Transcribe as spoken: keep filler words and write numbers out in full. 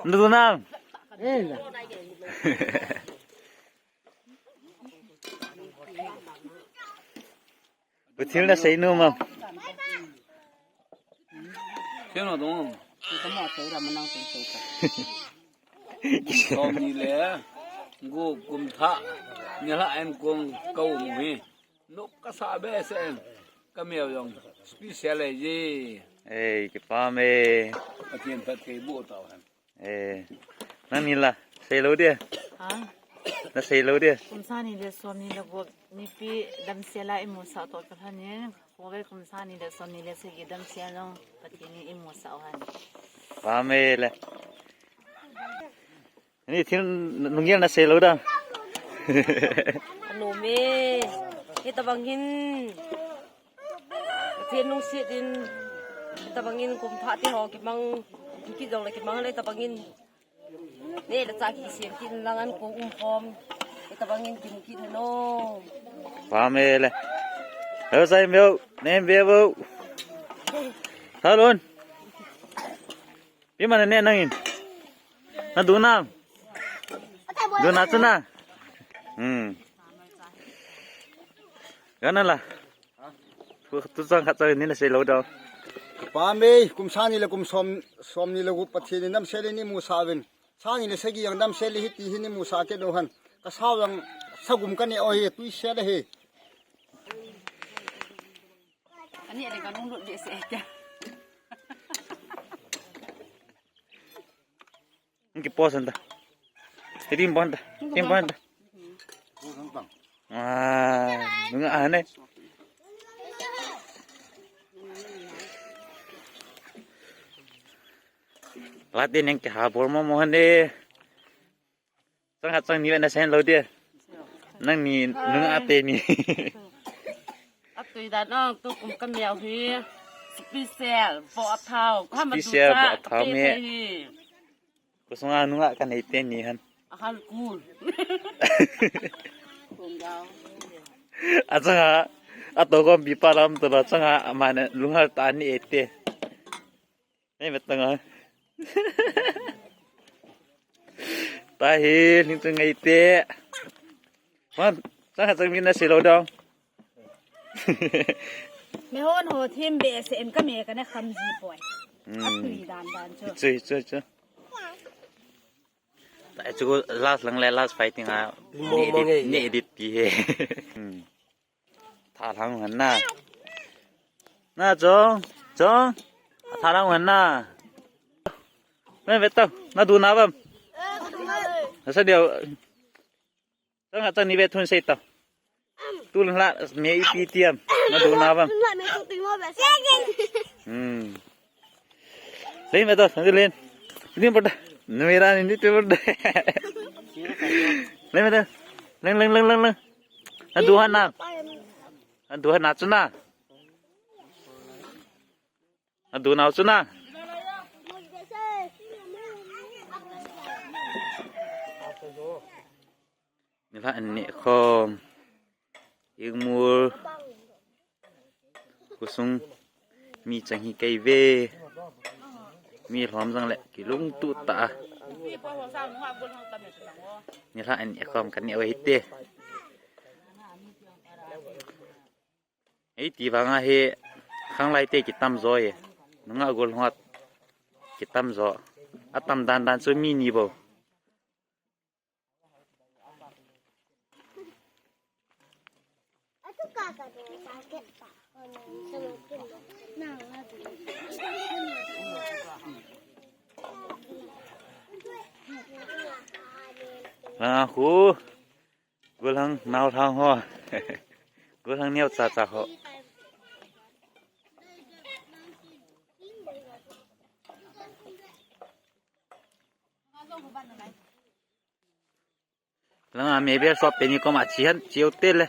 Ndu nam. Pathil na sei nu mam. Keno dong. Somni le gup kum thah nilhah in kong ka um hi. Nop kasa behseh in. Ka mel jong special ahi ji. Ei, kipah e. Pathen phatthei boh tau hen. Eh, nangni la, sei lou dia. Ha? Na sei lou dia. Kum sang ni le som ni le gup, mipi damsel a imusah toh kalhon in, khovei kum sang ni le som ni le sagi damsel jong Pathen in imusah u hen. Pame le. Ni thil nunggel na sei lou da. Anom e. Hitabang hin. Pathen lungset in, hitabang in kum thah te ho kimang, kit jong le kimang le hitabang in. Ne le cha kisem kit lang an ko um khom. Hitabang in kimu kit hen o. Pame le. Hello, sai meu, nem be bo. Hello. Pi mana ne nangin. Na du na. Du na chu na. Hmm. Gana la. Tu, tu chang khat chang ni na sei lou dau. Pame, kum sang ni le kum som, som ni le gup Pathen in damsel in imusah uvin. Sang ni le sagi jong damsel hiti hin imusah kit u hen. Ka sao jong sagum ka ne u hi, tui sel ahi. Ani ale ka lunglut behseh e. Ki post anta. Ki post anta. Ki post anta. Ah, nunga ane. Lati neng ke ha bor mo mo hande. Chang ha chang ni ve na sen lou dia. Nangni nunga ate ni. Atui dan ong tu kum ka miau hi. Special, bo athau. Ka ma tu special, cha, bo athau ka me. Hi. Ko sunga nunga ka nei te ni han. Ahal kul. Achanga, ato ko bi pa lam to la changa, amane lunghal ta ni ete. Nei metanga. Ta hi, ling tu ngai te. Man, changa chang mi na sei lou dau. Me hon ho thim behseh em ka me ka na kham ji poi. Hmm. Atui dan dan chu. Chu, chu, chu. Ta chu last lang le last fighting a. Mo, ne mo edit, nge. Ne edit pi he. Hmm. Tha lang han na. Na chong, chong. Tha lang han na. Na ve tau, na du na bam. Na sa dia. Chang ha chang ni ve thun sei tau. Tu lang la me ipi tiam. Na du na bam. Hmm. Len ve tau, sang len. Ni por da. Numera ni ni por da. Len ve tau. Len len len len len. Na du han na. Na du han na chu na. Na du nau chu na. Nilhah an neh khom. Ingmul. Khosung mi chang hi kei ve. Mi lhom jang le kilungtuh tah a. Nilhah an neh khom ka neh u hite. Hiti vang a hi khanglai te kitam jo e. Nungah gol hot kitam jo. Atam dan dan chu mi ni bou. Na khu. Golhang nao thang ho. Golhang neo cha cha ho. Langa me bel sop pe ni koma chihan chiu te le.